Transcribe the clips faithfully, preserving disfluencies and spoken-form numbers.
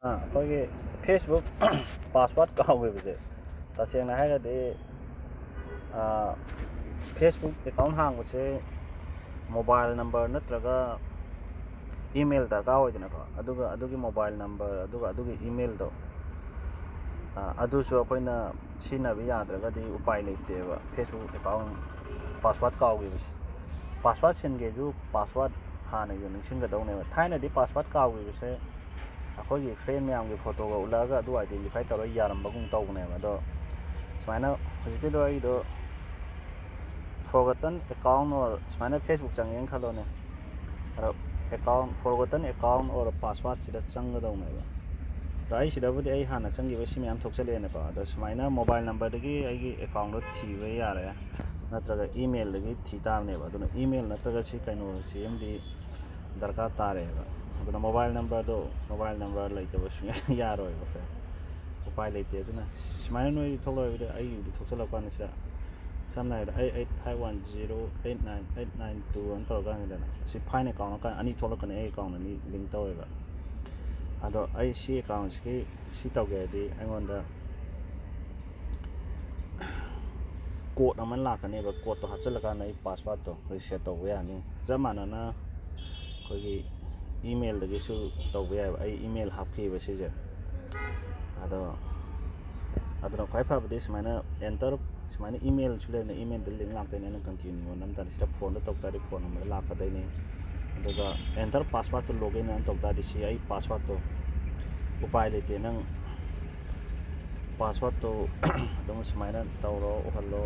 ꯑꯥ, ꯑꯩꯈꯣꯏꯒꯤ Facebook password ꯀꯥꯎꯈꯤꯕꯁꯦ, ꯇꯁꯦꯡꯅ ꯍꯥꯏꯔꯒꯗꯤ, ꯑꯥ, Facebook account ꯍꯥꯡꯕꯁꯦ mobile number ꯅꯠꯇ꯭ꯔꯒ email ꯗꯔꯀꯥꯔ ꯑꯣꯏꯗꯅꯀꯣ꯫ ꯑꯗꯨꯒ ꯑꯗꯨꯒꯤ mobile number, ꯑꯗꯨꯒ ꯑꯗꯨꯒꯤ email ꯗꯣ, ꯑꯥ, ꯑꯗꯨꯁꯨ ꯑꯩꯈꯣꯏꯅ ꯁꯤꯖꯤꯟꯅꯕ ꯌꯥꯗ꯭ꯔꯒꯗꯤ ꯎꯄꯥꯏ ꯂꯩꯇꯦꯕ꯫ Facebook account password ꯀꯥꯎꯈꯤꯕꯁꯦ, password ꯁꯤꯟꯒꯦꯁꯨ password ꯍꯥꯟꯅꯒꯤꯗꯣ ꯅꯤꯡꯁꯤꯡꯒꯗꯧꯅꯦꯕ꯫ ꯊꯥꯏꯅꯗꯤ password ꯀꯥꯎꯈꯤꯕꯁꯦ ꯑꯩꯈꯣꯏꯒꯤ friend ꯃꯌꯥꯝꯒꯤ photo ꯒ ꯎꯠꯂꯛꯑꯒ ꯑꯗꯨ identify ꯇꯧꯔꯒ ꯌꯥꯔꯝꯕꯒꯨꯝ ꯇꯧꯕꯅꯦꯕ꯫ ꯑꯗꯣ ꯁꯨꯃꯥꯏꯅ ꯍꯧꯖꯤꯛꯀꯤꯗꯣ ꯑꯩꯗꯣ forgotten account or ꯁꯨꯃꯥꯏꯅ Facebook ꯆꯪꯉꯦꯅ ꯈꯜꯂꯣꯅꯦ꯫ ꯑꯗꯣ account, forgotten account or password ꯁꯤꯗ ꯆꯪꯒꯗꯧꯅꯦꯕ꯫ ꯑꯗꯣ ꯑꯩ ꯁꯤꯗꯕꯨꯗꯤ ꯑꯩ ꯍꯥꯟꯅ ꯆꯪꯈꯤꯕ ꯁꯤ ꯃꯌꯥꯝ ꯊꯣꯛꯆꯜꯂꯛꯑꯦꯅꯀꯣ꯫ ꯑꯗꯣ ꯁꯨꯃꯥꯏꯅ mobile number ꯗꯒꯤ ꯑꯩꯒꯤ account ꯗꯣ ꯊꯤꯕ ꯌꯥꯔꯦ, ꯅꯠꯇ꯭ꯔꯒ email ꯗꯒꯤ ꯊꯤ ꯇꯥꯕꯅꯦꯕ꯫ ꯑꯗꯨꯅ email ꯅꯠꯇ꯭ꯔꯒ ꯁꯤ ꯀꯩꯅꯣꯁꯤ ꯑꯃꯗꯤ ꯗꯔꯀꯥꯔ ꯇꯥꯔꯦꯕ꯫ ꯑꯗꯨꯅ mobile number ꯗꯣ, mobile number ꯂꯩꯇꯕ ꯁꯨꯡꯌꯥ ꯌꯥꯔꯣꯏꯕ꯫ ꯎꯄꯥꯏ ꯂꯩꯇꯦ꯫ ꯑꯗꯨꯅ ꯁꯨꯃꯥꯏꯅ ꯅꯣꯏ ꯊꯣꯛꯂꯛꯑꯣꯏꯕꯗ ꯑꯩꯒꯤꯕꯨꯗꯤ ꯊꯣꯛꯆꯜꯂꯛꯄ ꯀꯥꯟꯗ ꯁꯤꯗ ꯁꯝꯅ ꯍꯥꯏꯔꯕꯗ eight eight five one zero eight nine eight nine two ꯑꯅ ꯇꯧꯔꯀꯥꯟꯁꯤꯗꯅ ꯁꯤ find account ꯀꯥꯏꯅ ꯑꯅꯤ ꯊꯣꯛꯂꯛꯀꯅꯤ꯫ ꯑꯩ account ꯑꯅꯤ link ꯇꯧꯋꯦꯕ꯫ ꯑꯗꯣ ꯑꯩ ꯁꯤ account ꯁꯤꯒꯤ ꯁꯤ ꯇꯧꯒꯦ ꯍꯥꯏꯗꯤ ꯑꯩꯉꯣꯟꯗ code ꯑꯃ ꯂꯥꯛꯀꯅꯦꯕ꯫ Code ꯇꯣ ꯍꯥꯞꯆꯤꯜꯂꯀꯥꯟꯗ ꯑꯩ password ꯇꯣ reset ꯇꯧꯕ ꯌꯥꯅꯤ꯫ ꯆꯞ ꯃꯥꯟꯅꯅ ꯑꯩꯈꯣꯏꯒꯤ email ꯗꯒꯤꯁꯨ ꯇꯧꯕ ꯌꯥꯏꯑꯕ꯫ ꯑꯩ email ꯍꯥꯞꯈꯤꯕ ꯁꯤꯁꯦ꯫ ꯑꯗꯣ ꯑꯗꯨꯅ ꯈ꯭ꯋꯥꯏ ꯐꯕꯗꯤ ꯁꯨꯃꯥꯏꯅ enter, ꯁꯨꯃꯥꯏꯅ email ꯁꯨ ꯂꯩꯔꯦꯅ, email ꯗ link ꯂꯥꯛꯇꯣꯏꯅꯦ꯫ ꯑꯩꯅ continue ꯅꯝ ꯇꯥꯔꯗꯤ, ꯁꯤꯗ phone ꯗ ꯇꯧ ꯇꯥꯔꯗꯤ phone number ꯗ ꯂꯥꯛꯀꯗꯣꯏꯅꯤ꯫ ꯑꯗꯨꯒ enter password to login ꯑꯅ ꯇꯧ ꯇꯥꯔꯗꯤ ꯁꯤ ꯑꯩ password ꯇꯣ ꯎꯄꯥꯏ ꯂꯩꯇꯦ꯫ ꯅꯪ password ꯇꯣ ꯑꯗꯨꯝ ꯁꯨꯃꯥꯏꯅ ꯇꯧꯔꯣ, ꯎꯍꯜꯂꯣ꯫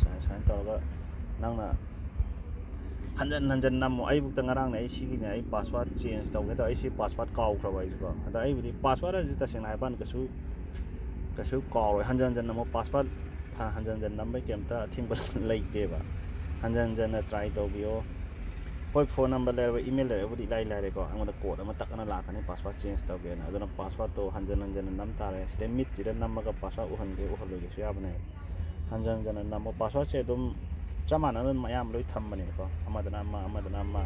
ꯁꯨꯃꯥꯏꯅ, ꯁꯨꯃꯥꯏꯅ ꯇꯧꯔꯒ ꯅꯪꯅ ꯍꯟꯖꯟ ꯍꯟꯖꯟ ꯅꯝꯃꯣ꯫ ꯑꯩꯕꯨꯛꯇ ꯉꯔꯥꯡꯅꯦ ꯑꯩ ꯁꯤꯒꯤꯅꯦ ꯑꯩ password change ꯇꯧꯒꯦ ꯇꯧꯔ ꯑꯩ ꯁꯤ password ꯀꯥꯎꯈ꯭ꯔꯕ ꯑꯩꯁꯨꯀꯣ꯫ ꯑꯗ ꯑꯩꯕꯨꯗꯤ password ꯑꯁꯤ ꯇꯁꯦꯡꯅ ꯍꯥꯏꯕ ꯀꯥꯟꯗ ꯀꯩꯁꯨ, ꯀꯩꯁꯨ ꯀꯥꯎꯔꯣꯏ꯫ ꯍꯟꯖꯟ ꯍꯟꯖꯟ ꯅꯝꯃꯣ꯫ Password ꯐ-, ꯍꯟꯖꯟ ꯍꯟꯖꯟ ꯅꯝꯕꯩ ꯀꯩꯝꯇ ꯑꯊꯤꯡꯕ ꯂꯩꯇꯦꯕ꯫ ꯍꯟꯖꯟ ꯍꯟꯖꯟꯅ try ꯇꯧꯕꯤꯌꯣ꯫ ꯍꯣꯏ, phone number ꯂꯩꯔꯕ, email ꯂꯩꯔꯕꯨꯗꯤ ꯏꯂꯥꯏ ꯂꯥꯏꯔꯦꯀꯣ꯫ ꯑꯩꯉꯣꯟꯗ code ꯑꯃ ꯇꯛ ꯑꯅ ꯂꯥꯛꯀꯅꯤ password change ꯇꯧꯒꯦꯅ꯫ ꯑꯗꯨꯅ password ꯇꯣ ꯍꯟꯖꯟ ꯍꯟꯖꯟꯅ ꯅꯝ ꯇꯥꯔꯦ꯫ ꯁꯤꯗꯩ ꯃꯤꯠꯁꯤꯗ ꯅꯝꯃꯒ password ꯎꯍꯟꯒꯦ ꯎꯍꯜꯂꯣꯏꯒꯦꯁꯨ ꯌꯥꯕꯅꯦꯕ꯫ ꯍꯟꯖꯟ ꯍꯟꯖꯟꯅ ꯅꯝꯃꯣ꯫ Password ꯁꯦ ꯑꯗꯨꯝ ꯆꯞ ꯃꯥꯟꯅꯅ ꯑꯗꯨꯝ ꯑꯌꯥꯝꯕ ꯂꯣꯏ ꯊꯝꯕꯅꯦꯕꯀꯣ꯫ ꯑꯃꯗꯅ ꯑꯃ, ꯑꯃꯗꯅ ꯑꯃ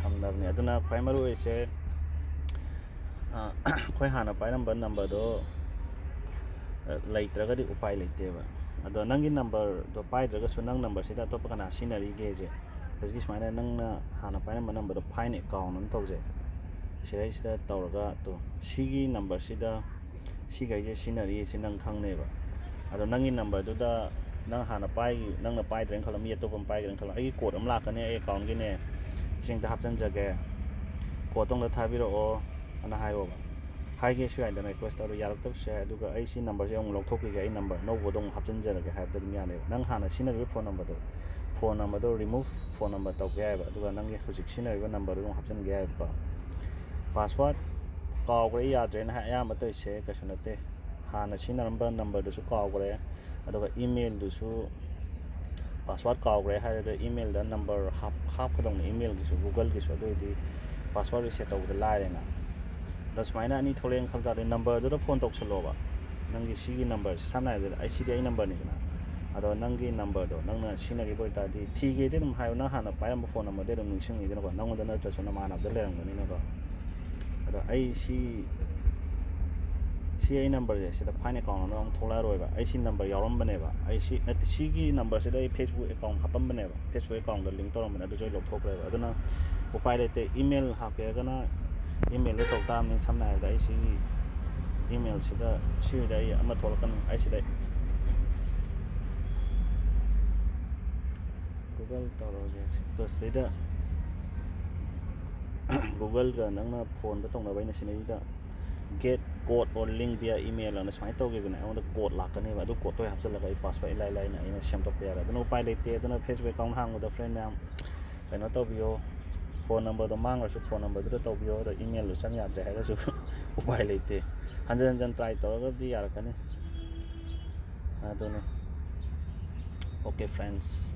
ꯊꯝꯗꯕꯅꯦ꯫ ꯑꯗꯨꯅ ꯈ꯭ꯋꯥꯏ ꯃꯔꯨ ꯑꯣꯏꯔꯤꯁꯦ ꯑꯩꯈꯣꯏ ꯍꯥꯟꯅ ꯄꯥꯏꯔꯝꯕ ꯅꯝꯕꯔꯗꯣ ꯂꯩꯇ꯭ꯔꯒꯗꯤ ꯎꯄꯥꯏ ꯂꯩꯇꯦꯕ꯫ ꯑꯗꯣ ꯅꯪꯒꯤ ꯅꯝꯕꯔꯗꯣ ꯄꯥꯏꯗ꯭ꯔꯒꯁꯨ ꯅꯪ ꯅꯝꯕꯔꯁꯤꯗ ꯑꯇꯣꯞꯄ ꯀꯅꯥ ꯁꯤꯖꯤꯟꯅꯔꯤꯒꯦꯁꯦ ꯍꯧꯖꯤꯛꯀꯤ ꯁꯨꯃꯥꯏꯅ ꯅꯪꯅ ꯍꯥꯟꯅ ꯄꯥꯏꯔꯝꯕ ꯅꯝꯕꯔꯗꯣ find account ꯑꯅ ꯇꯧꯖꯩ꯫ ꯁꯤꯗꯩꯁꯤꯗ ꯇꯧꯔꯒ ꯇꯣ ꯁꯤꯒꯤ ꯅꯝꯕꯔꯁꯤꯗ ꯁꯤꯈꯩꯁꯦ ꯁꯤꯖꯤꯟꯅꯔꯤꯁꯤ ꯅꯪ ꯈꯪꯅꯦꯕ꯫ ꯑꯗꯣ ꯅꯪꯒꯤ ꯅꯝꯕꯔꯗꯨꯗ ꯅꯪ ꯍꯥꯟꯅ ꯄꯥꯏ ꯅꯪꯅ ꯄꯥꯏꯗ꯭ꯔꯦꯅ ꯈꯜꯂꯣ, ꯃꯤ ꯑꯇꯣꯞꯄ ꯑꯃ ꯄꯥꯏꯈ꯭ꯔꯦꯅ ꯈꯜꯂꯣ, ꯑꯩꯒꯤ ꯀꯣꯠ ꯑꯃ ꯂꯥꯛꯀꯅꯤ, ꯑꯩ ꯑꯦꯀꯥꯎꯟꯒꯤꯅꯦ, ꯁꯤ ꯑꯝꯇ ꯍꯥꯞꯆꯤꯟꯖꯒꯦ, ꯀꯣꯠꯇꯣ ꯑꯝꯇ ꯊꯥꯕꯤꯔꯛꯑꯣ ꯑꯅ ꯍꯥꯏꯌꯣꯕ꯫ ꯍꯥꯏꯒꯦꯁꯨ ꯌꯥꯏꯗꯅ request ꯑꯗꯣ ꯌꯥꯔꯛꯇꯕꯁꯨ ꯌꯥꯏ꯫ ꯑꯗꯨꯒ ꯑꯩ ꯁꯤ ꯅꯝꯕꯔꯁꯦ ꯑꯃꯨꯛ ꯂꯧꯊꯣꯛꯈꯤꯒꯦ, ꯑꯩ ꯅꯝꯕꯔ ꯑꯅꯧꯕꯗꯣ ꯑꯃꯨꯛ ꯍꯥꯞꯆꯤꯟꯖꯔꯒꯦ ꯍꯥꯏꯕꯗ ꯑꯗꯨꯝ ꯌꯥꯅꯦꯕ꯫ ꯅꯪ ꯍꯥꯟꯅ ꯁꯤꯖꯤꯟꯅꯈꯤꯕ ꯐꯣꯟ ꯅꯝꯕꯔꯗꯣ, ꯐꯣꯟ ꯅꯝꯕꯔꯗꯣ remove ꯐꯣꯟ ꯅꯝꯕꯔ ꯇꯧꯒꯦ ꯍꯥꯏꯕ, ꯑꯗꯨꯒ ꯅꯪꯒꯤ ꯍꯧꯖꯤꯛ ꯁꯤꯖꯤꯟꯅꯔꯤꯕ ꯅꯝꯕꯔꯗꯨ ꯑꯃꯨꯛ ꯍꯥꯞꯆꯤꯟꯒꯦ ꯍꯥꯏꯕꯀꯣ꯫ ꯄꯥꯁꯋꯥꯔꯗ ꯀꯥꯎꯈ꯭ꯔꯦ, ꯌꯥꯗ꯭ꯔꯦꯅ ꯍꯥꯏ ꯑꯌꯥꯝꯕ ꯇꯧꯔꯤꯁꯦ ꯀꯩꯁꯨ ꯅꯠꯇꯦ, ꯍꯥꯟꯅ ꯁꯤꯖꯤꯟꯅꯔꯝꯕ ꯅꯝꯕꯔꯗꯨꯁꯨ ꯀꯥꯎꯈ꯭ꯔꯦ, ꯑꯗꯨꯒ ꯏꯃꯦꯜꯗꯨꯁꯨ ꯄꯥꯁꯋꯥꯔꯗ ꯀꯥꯎꯈ꯭ꯔꯦ ꯍꯥꯏꯔꯒ ꯏꯃꯦꯜꯗ ꯅꯝꯕꯔ ꯍꯥꯞ ꯍꯥꯞꯀꯗꯧꯅꯤ, ꯏꯃꯦꯜꯒꯤꯁꯨ ꯒꯨꯒꯜꯒꯤꯁꯨ, ꯑꯗꯨꯑꯣꯏꯗꯤ ꯄꯥꯁꯋꯥꯔꯗ ꯔꯤꯁꯦꯠ ꯇꯧꯕꯗ ꯂꯥꯏꯔꯦꯅ꯫ ꯑꯗꯣ ꯁꯨꯃꯥꯏꯅ ꯑꯅꯤ ꯊꯣꯛꯂꯛꯑꯦꯅ ꯈꯜ ꯇꯥꯔꯗꯤ ꯅꯝꯕꯔꯗꯨꯗ ꯐꯣꯟ ꯇꯧꯁꯜꯂꯣꯕ꯫ ꯅꯪꯒꯤ ꯁꯤꯒꯤ ꯅꯝꯕꯔꯁꯦ ꯁꯝꯅ ꯍꯥꯏꯔꯕꯗ ꯑꯩ ꯁꯤꯗꯤ ꯑꯩ ꯅꯝꯕꯔꯅꯤꯗꯅ, ꯑꯗꯣ ꯅꯪꯒꯤ ꯅꯝꯕꯔꯗꯣ ꯅꯪꯅ ꯁꯤꯖꯤꯟꯅꯈꯤꯕ ꯑꯣꯏꯇꯥꯔꯗꯤ ꯊꯤꯒꯦꯗꯤ ꯑꯗꯨꯝ ꯍꯥꯏꯌꯣ, ꯅꯪ ꯍꯥꯟꯅ ꯄꯥꯏꯔꯝꯕ ꯐꯣꯟ ꯅꯝꯕꯔꯗꯤ ꯑꯗꯨꯝ ꯅꯤꯡꯁꯤꯡꯉꯤꯗꯅꯀꯣ, ꯅꯪꯉꯣꯟꯗ ꯅꯠꯇ꯭ꯔꯁꯨ ꯅꯃꯥꯟꯅꯕꯗ ꯂꯩꯔꯝꯒꯅꯤꯅꯀꯣ꯫ ꯑꯗꯣ ꯑꯩ ꯁꯤ ꯁꯤ ꯑꯩ ꯅꯝꯕꯔꯁꯦ ꯁꯤꯗ find account ꯑꯅ ꯑꯃꯨꯛ ꯊꯣꯛꯂꯛꯑꯔꯣꯏꯕ, ꯑꯩ ꯁꯤ ꯅꯝꯕꯔ ꯌꯥꯎꯔꯝꯕꯅꯦꯕ, ꯑꯩ ꯁꯤ ꯅꯠꯇꯦ, ꯁꯤꯒꯤ ꯅꯝꯕꯔꯁꯤꯗ ꯑꯩ Facebook account ꯍꯥꯞꯄꯝꯕꯅꯦꯕ, Facebook accountꯗ link ꯇꯧꯔꯝꯕꯅꯦ, ꯑꯗꯨꯁꯨ ꯑꯩ ꯂꯧꯊꯣꯛꯈ꯭ꯔꯦꯕ꯫ ꯑꯗꯨꯅ ꯎꯄꯥꯏ ꯂꯩꯇꯦ, email ꯍꯥꯞꯀꯦ ꯍꯥꯏꯔꯒꯅ emailꯗ ꯇꯧ ꯇꯥꯕꯅꯤ꯫ ꯁꯝꯅ ꯍꯥꯏꯔꯕꯗ ꯑꯩ ꯁꯤꯒꯤ emailꯁꯤꯗ ꯁꯤꯗ ꯑꯩ ꯑꯃ ꯊꯣꯛꯂꯛꯀꯅꯤ, ꯑꯩ ꯁꯤꯗ Google ꯇꯧꯔꯒꯦ꯫ ꯑꯗꯣ ꯁꯤꯗꯩꯗ Googleꯒ ꯅꯪꯅ ꯐꯣꯟꯗ ꯇꯧꯅꯕ ꯑꯩꯅ ꯁꯤꯗꯩꯗ get code or link via email ꯑꯅ ꯁꯨꯃꯥꯏꯅ ꯇꯧꯈꯤꯕꯅꯦ꯫ ꯑꯩꯉꯣꯟꯗ ꯀꯣꯠ ꯂꯥꯛꯀꯅꯦꯕ, ꯑꯗꯨ ꯀꯣꯠꯇꯣ ꯍꯥꯞꯆꯤꯜꯂꯒ ꯑꯩ ꯄꯥꯁꯋꯥꯔꯗ ꯏꯂꯥꯏ ꯂꯥꯏꯅ ꯑꯩꯅ ꯁꯦꯝꯗꯣꯛꯄ ꯌꯥꯔꯦ꯫ ꯑꯗꯨꯅ ꯎꯄꯥꯏ ꯂꯩꯇꯦ꯫ ꯑꯗꯨꯅ Facebook account ꯍꯥꯡꯕꯗ friend ꯃꯌꯥꯝ ꯀꯩꯅꯣ ꯇꯧꯕꯤꯌꯣ, ꯐꯣꯟ ꯅꯝꯕꯔꯗꯣ ꯃꯥꯡꯈ꯭ꯔꯁꯨ ꯐꯣꯟ ꯅꯝꯕꯔꯗꯨꯗ ꯇꯧꯕꯤꯌꯣ꯫ ꯑꯗꯣ emailꯗꯣ ꯆꯪ ꯌꯥꯗ꯭ꯔꯦ ꯍꯥꯏꯔꯒꯁꯨ ꯎꯄꯥꯏ ꯂꯩꯇꯦ꯫ ꯍꯟꯖꯟ ꯍꯟꯖꯟ try ꯇꯧꯔꯒꯗꯤ ꯌꯥꯔꯛꯀꯅꯤ꯫ ꯑꯗꯨꯅꯤ꯫ Okay friends,